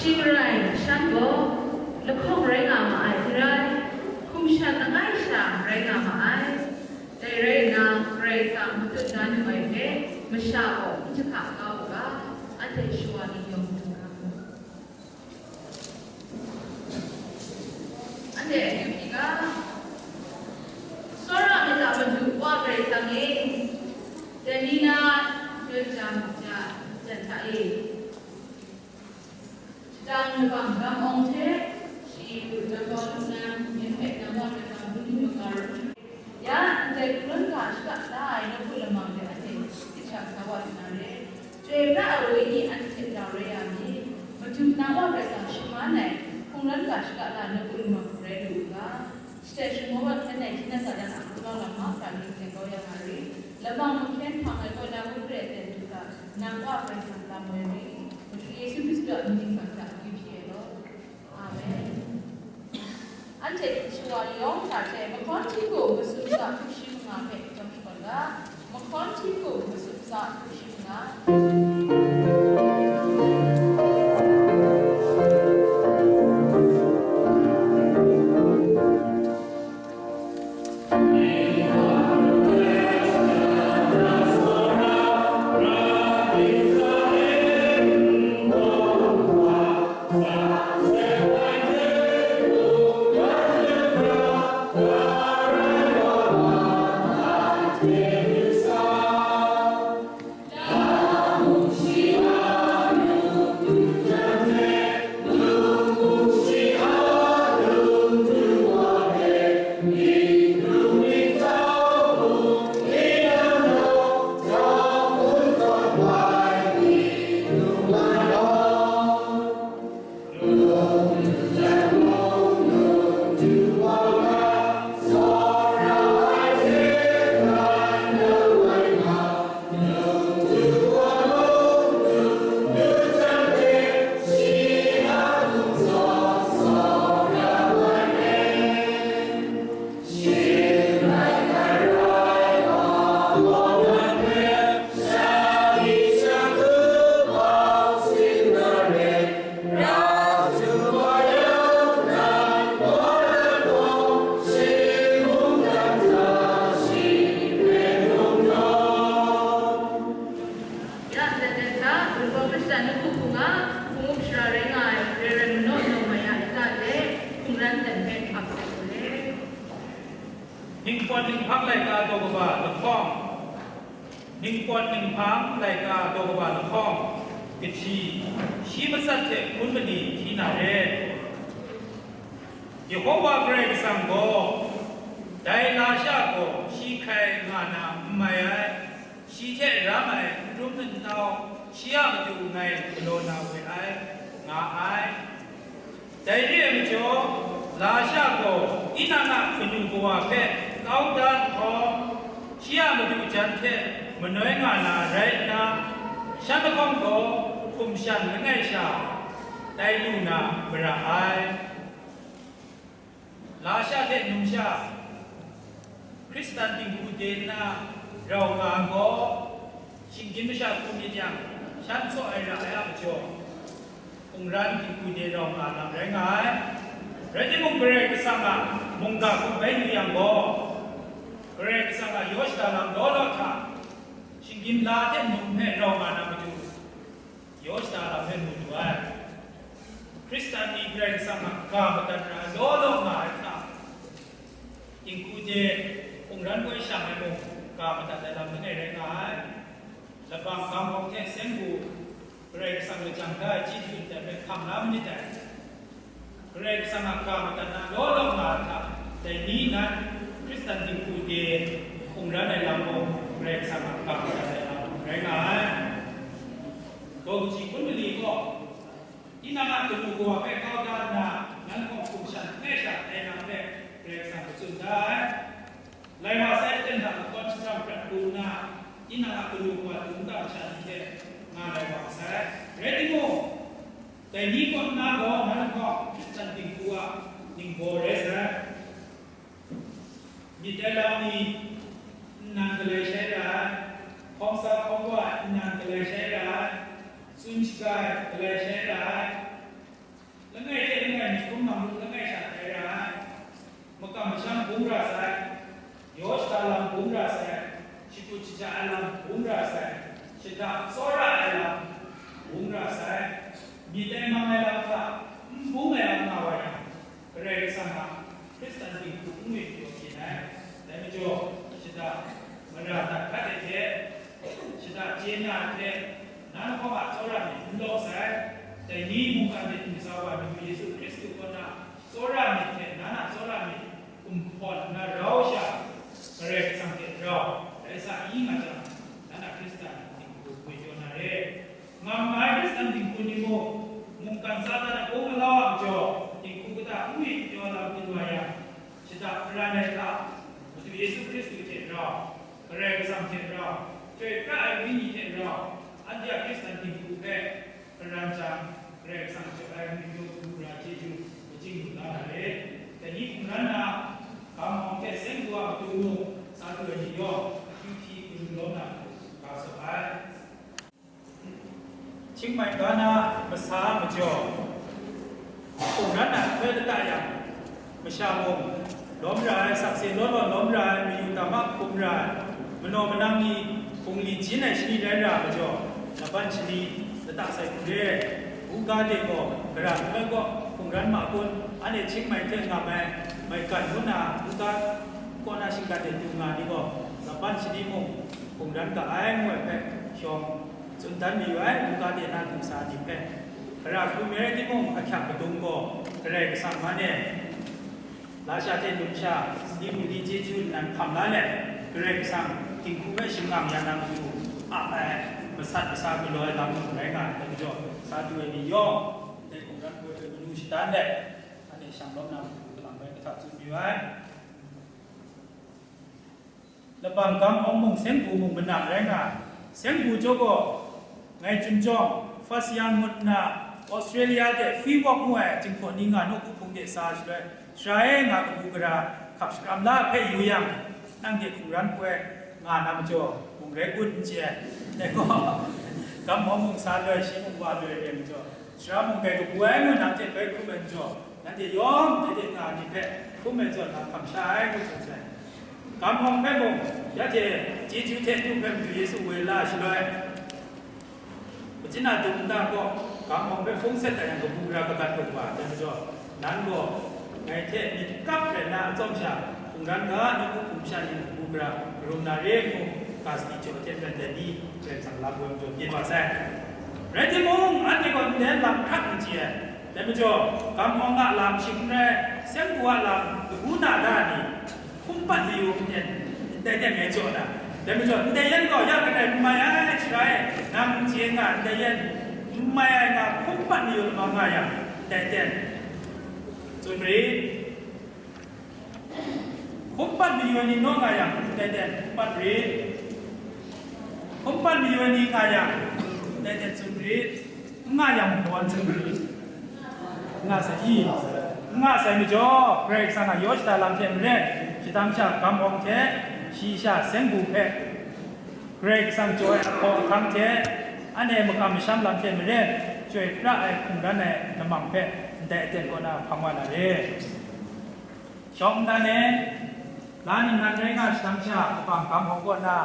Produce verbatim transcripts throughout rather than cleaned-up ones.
Shing rai, shan gaw lahkawng rai nga ma ai n rai, hkum shan langai sha rai nga ma ai. Dai rai nna, Karai Kasang matut na nu ai hpe masha gaw n jahka kau u ga, anhte shawa ni yawng hkrum ga. Anhte akyu hpyi ga, tsawra myit a Madu Wa Karai Kasang e, dai ni na, Hkristu ja, jan hta e. Shadang labang gam awng hte, shi lu nambaw lu nan, yin hpe nambaw let na bungli manga rawt hte, ya ndai hkun ga shaka la ai nawku lamang de anhte sit shang sa wa sa na re. Chyoi pra ai wenyi anhte hte rau rai ya mi, Madu na Wa Karai Kasang shaman ai hkungran ga shaka la nawku lamang rai lu u ga, Shadai shangun wa hkyen ai hkying dan sa dan a hkungga lam mahkra ning seng kau ya nga ri, labang mahkyen hpang ai kaw na ngut re ai ten du ga, nang Wa Karai Kasang lam woi ri, Madu Yesu Hkristu a mying hta akyu hpyi ai law. Amen. Anhte shawa yawng hta hte mahkawn htingku masum sa hkru shi manga hpe chyawm shakawn ga, mahkawn htingku masum sa hkru shi manga. Ya, dan dan hta, Wunpawng Hkristan nawku hpung a, hpung up shara rai nga ai, Reverend Manaw Nawmaya lata hte, hpung ran dan hpe ap sai u le. Ningpawt ninghpang laika daw kaba lahkawng, ningpawt ninghpang laika daw kaba lahkawng, kahti, shi matsat hte hpun mali hti na re. Yehowa Karai Kasang gaw, dai lasha gaw shi hkrai nga na n mai ai, shi hte ram ai n rum n tau, shi a matu ngai galaw na we ai, nga ai. Dai re ai majaw, lasha gaw tinang a kanu kawa hpe kau da nhtawm, shi a matu jan hte manoi nga na rai nna, shan lahkawng gaw hkum shan langai sha tai lu na mara ai. Lasha hte numsha, Hkristan dinghku de nna rau nga ai gaw, shinggyim masha hku myit yang, shan tsaw ai ra ai a majaw, hpung ran dinghku de rau nga lam rai nga ai. Rai timung, Karai Kasang a mungga hku bai lu yang gaw, Karai Kasang a yaw shada lam law law hta, shinggyim la hte num hpe rau nga na matu, yaw shada lam hpe mu lu ai. Hkristan ni Karai Kasang a ga madat ra ai law law nga ai hta, dinghku de hpung ran koi shang ai mung ga madat ai lam langai rai nga ai. Labang gam hkawng hte seng gu Karai Kasang lajang da ai chyeju ndai hpe hkam la manit dai. Karai Kasang a ga madat na law law nga ai hta, dai ni nan Hkristan dinghku de hpung ran ai lam gaw Karai Kasang a ga madat ai lam rai nga ai. Gaw kaji hpun mali gaw, tinang a kanu kawa hpe kau da nna, nang gaw hkum shan langai sha tai na hpe Karai Kasang hpe tsun da ai. Lai wa sai, ten hta makawn shapram prat pru nna, tinang a kanu kawa dung ta masha ni hte nga lai wa sai. Rai timung, dai ni kaw nna gaw, nang gaw Hkristan dinghku a ningbaw rai sai. Myit ai lam ni nnan galai shai ra ai, hkawng sa hkawng wa nnan galai shai ra ai, tsun shaga ai galai shai ra ai, Langai hte langai myit hkrum mang lu langai sha tai ra ai, makam masham bung ra sai, yaw shada lam bung ra sai, shakut shaja ai lam bung ra sai, shada tsawra ai lam bung ra sai, myit tai mang ai lam hta n bung ai lam nga wa yang, Karai Kasang a Hkristan dinghku n ngwit pyaw byin ai. Dai majaw, shada mara dat hkat ai hte, shada chye na ai hte, na lahkawng a tsawra myit n law sai. Dai ni mungkan de n kasa wa Madu Yesu Hkristu kaw na tsawra myit hte na na tsawra myit gumhkawn nna rau sha, Karai Kasang hte rau rai sa i nga jang, na na Hkristan dinghku ngwit pyaw na re. Ngam nga ai Hkristan dinghku ni mung, mungkan Satan a kung malau a majaw, dinghku kata n ngwit pyaw lam byin wa yang, shada karan ai hta, Madu Yesu Hkristu hte rau, Karai Kasang hte rau, Chyoi pra ai Wenyi hte rau, anhte a Hkristan dinghku hpe karan jang, Karai Kasang jaw ai ngwipyaw hkungga chyeju, lachying lu la na re. Dai ni hkungran na, Gam Hpawng hte Seng Gu a matu mung, sa du ai ni yawng, akyu hpyi gun lawm na hku ga saw ai. Chiang Mai ga na masa majaw, hkungran na nhtoi lata yang, masha mung lawm ra ai, sakse law law lawm ra ai, mayu dama hkum ra ai, manaw manang ni bungli jin ai shani rai ra ai majaw, laban shani lata sai hku re. Buga de gaw gara nhtoi gaw hkungran ma kun, anhte Chiang Mai hte ngam ai maigan ngu na buga kaw na shinggan de du nga ni gaw, laban shani mung hkungran ga ai ngu ai hpe shawng tsun dan mayu ai, buga de na du sa ni hpe. Gara hkrum ai rai timung, ahkyak madung gaw Karai Kasang man e. Lasha hte numsha, sadi mungli chyeju nnan hkam la let, Karai Kasang dinghku hpe shangang ya na matu ap ai, masat masa galaw ai lam mung rai nga ai, dai majaw, sa du ai ni yawng, ndai hkungran hpoi hpe manu shadan let, anhte shanglawm na matu hkam rai kahtap tsun mayu ai. Labang Gam Hpawng mung Seng Gu mung manam rai nga ai. Seng Gu jaw gaw, ngai chyum jawng, First Young ngut nna, Australia de Wheelock ngu ai jinghpaw ni nga nawku hpung de sa shaloi, Sara e nga kabu gara hkap shakram la hpe yu yang, nang de hkungran poi nga na majaw, mung rai kun n chye ai. Dai gaw, Gam Hpawng mung sa loi, shi mung wa loi re majaw, Sara mung dai kabu ai ngu nang hte bai hkrum ai majaw, nanhte yawng dai de nga ai ni hpe hkrum ai zawn na hkam sha ai ngu tsun sai. Gam Hpawng hpe mung, ya hte chyeju hte du hpe Madu Yesu woi la shaloi, Machin a dum nta gaw, Gam Hpawng hpe hpung set ai yang kabu gara kabat kabu wa, dai majaw, nan gaw ngai hte myit kap rai na atsawm sha, hkungran ga nawku hpung sha ni kabu gara karum na re ngu, ga sadi jaw hte maren dai ni, Karai Kasang lam woi majaw byin wa sai. Rai timung, anhte gaw ndai lam hkrak n chye ai. Dai majaw, Gam Hpawng a lam shing n rai, Seng Gu a lam lagu na da ni, hkum pat mayu n ten, ndai ten ngai jaw na. Dai majaw, ndai yan gaw ya kadai n mai ai, Sara e, nang n chye nga, ndai yan n mai ai nga, hkum pat mayu lamang nga yang, ndai ten tsun marit. Hkum pat mayu ai ni naw nga yang, ndai ten hkum pat rit. Hkum pat mayu ai ni nga yang, ndai ten tsun rit. N nga yang, mung kawan tsun rit. N nga sai i? N nga sai majaw, Karai Kasang a yaw shada lam hte maren, shadang sha Gam Hpawng hte, shi sha Seng Gu hpe, Karai Kasang jaw ai ahkaw ahkang hte, anhte makam masham lam hte maren, chyoi pra ai hkungran ai lamang hpe, ndai aten kaw na hpang wa na re. Shawng nnan e, la ningnan rai nga shadang sha, Labang Gam Hpawng kaw na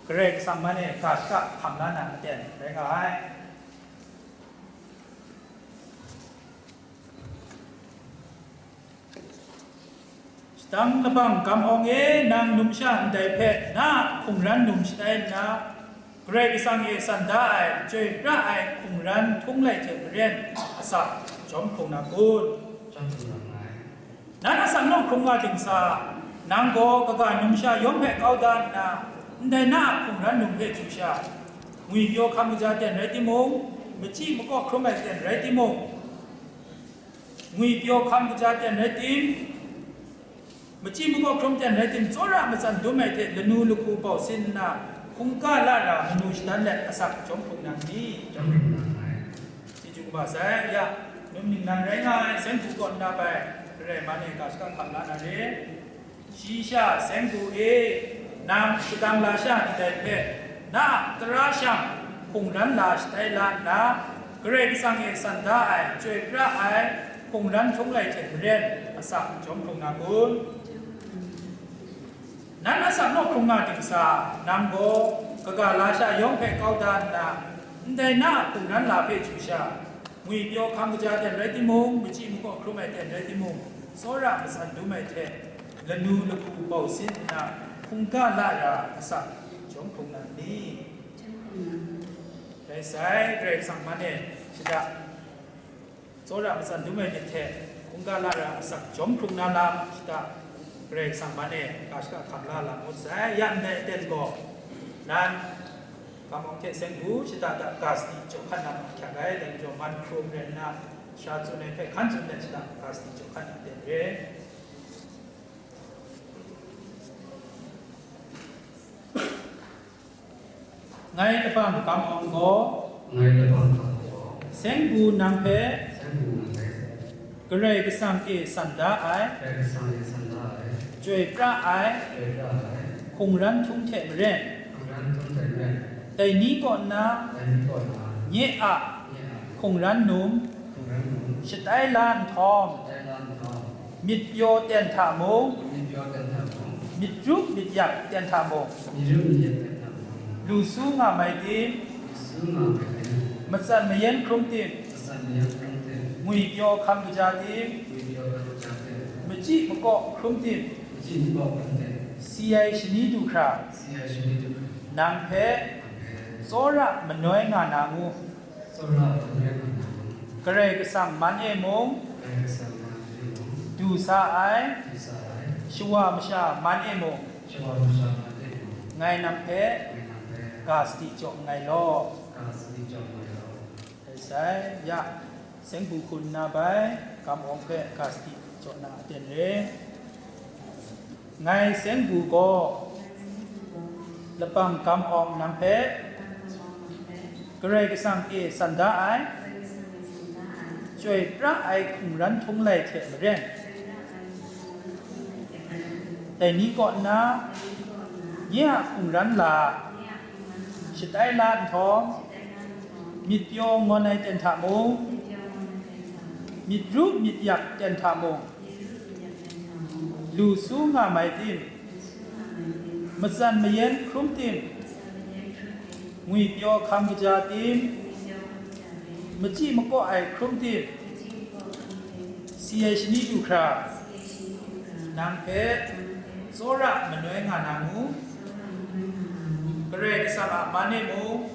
Karai Kasang man e ga shaka hkam la na aten rai nga ai. Shadang Labang Gam Hpawng e, nang numsha ndai hpe na a hkungran num shatai nna, Karai Kasang e san da ai, chyoi pra ai hkungran htung lai hte maren, asak jawm hkrung na kun? Nan asak nawk hkrung nga dingsa, nang gaw kaga numsha yawng hpe kau da nna, ndai na a hkungran num hpe chyu sha, ngwipyaw hkam kaja ten rai timung, machyi makaw hkrum ai ten rai timung, ngwipyaw hkam kaja ten rai tim, machyi makaw hkrum ten rai tim, tsawra matsan dum ai hte lanu lahku bau sin nna, hkungga la ra manu shadan let asak jawm hkrung nang ni? Chyeju kaba sai, ya, num ningnan rai nga ai, Seng Gu kaw nna bai, Karai man e ga shaka hkam la na re. Shi sha, Seng Gu e, nang shadang lasha ndai hpe, na a tara shang hkungran la shatai la nna, Karai Kasang e san da ai, chyoi pra ai, hkungran htung lai hte maren, asak jawm hkrung na kun? Nan asak naw hkrung nga dingsa, nang gaw kaga lasha yawng hpe kau da nna, ndai na a hkungran la hpe chyu sha, ngwipyaw hkam kaja ten rai timung, machyi makaw hkrum ai ten rai timung, tsawra matsan dum ai hte, lanu lahku bau sin nna, hkungga la ra asak jawm hkrung na ni? Rai sai, Karai Kasang man e shada, tsawra matsan dum ai myit hte, hkungga la ra asak jawm hkrung na lam shada, Karai Kasang man e ga shaka hkam la lam ngut sai. Ya ndai aten gaw, nan, kam awng hte seng bu shada da ga sadi jaw hkan na ma ahkyak ai, dai majaw man hkrum rai nna, sha tsun ai hpe hkan tsun let shada ga sadi jaw hkan na aten re. Ngai labang kam awng gaw, ngai labang kam awng gaw, seng bu nang hpe, seng bu nang hpe, Karai Kasang e san da ai, Karai Kasang e san da ai, chyoi pra ai, chyoi pra ai, hkungran htung hte maren, hkungran htung hte maren, dai ni kaw nna, dai ni kaw nna, nye a, nye a, hkungran num, hkungran num, shatai la nhtawm, shatai la nhtawm, myit pyaw ten hta mung, myit pyaw ten hta mung, myit rup myit yak ten hta mung, myit rup myit yak ten hta mung, lu su nga mai tim, lu su nga mai tim, matsan mayan hkrum tim, matsan mayan hkrum tim, ngwipyaw hkam kaja tim, ngwipyaw hkam kaja tim, machyi makaw hkrum tim, machyi makaw hkrum tim, si ai shani du hkra, si ai shani du hkra, nang hpe, nang hpe, tsawra manoi nga na ngu, tsawra manoi nga na ngu, Karai Kasang man e mung, Karai Kasang man e mung, du sa ai, du sa ai, shawa masha man e mung, shawa masha man e mung, ngai nang hpe, ngai nang hpe, ga sadi jaw nngai law. Ga sadi jaw nngai law. Rai sai, ya, seng bu hkun nna bai, kam awng hpe ga sadi jaw na aten re. Ngai seng bu gaw, labang kam awng nang hpe, Karai Kasang e san da ai, chyoi pra ai hkungran htung lai hte maren, dai ni kaw nna, nye a hkungran la, shatai la nhtawm, myit pyaw ngawn ai ten hta mung, myit ru myit yak ten hta mung, lu su nga mai tim, matsan mayan hkrum tim, ngwipyaw hkam kaja tim, machyi makaw ai hkrum tim, si ai shani du hkra, nang hpe tsawra manoi nga na ngu, Karai Kasang a man e mung,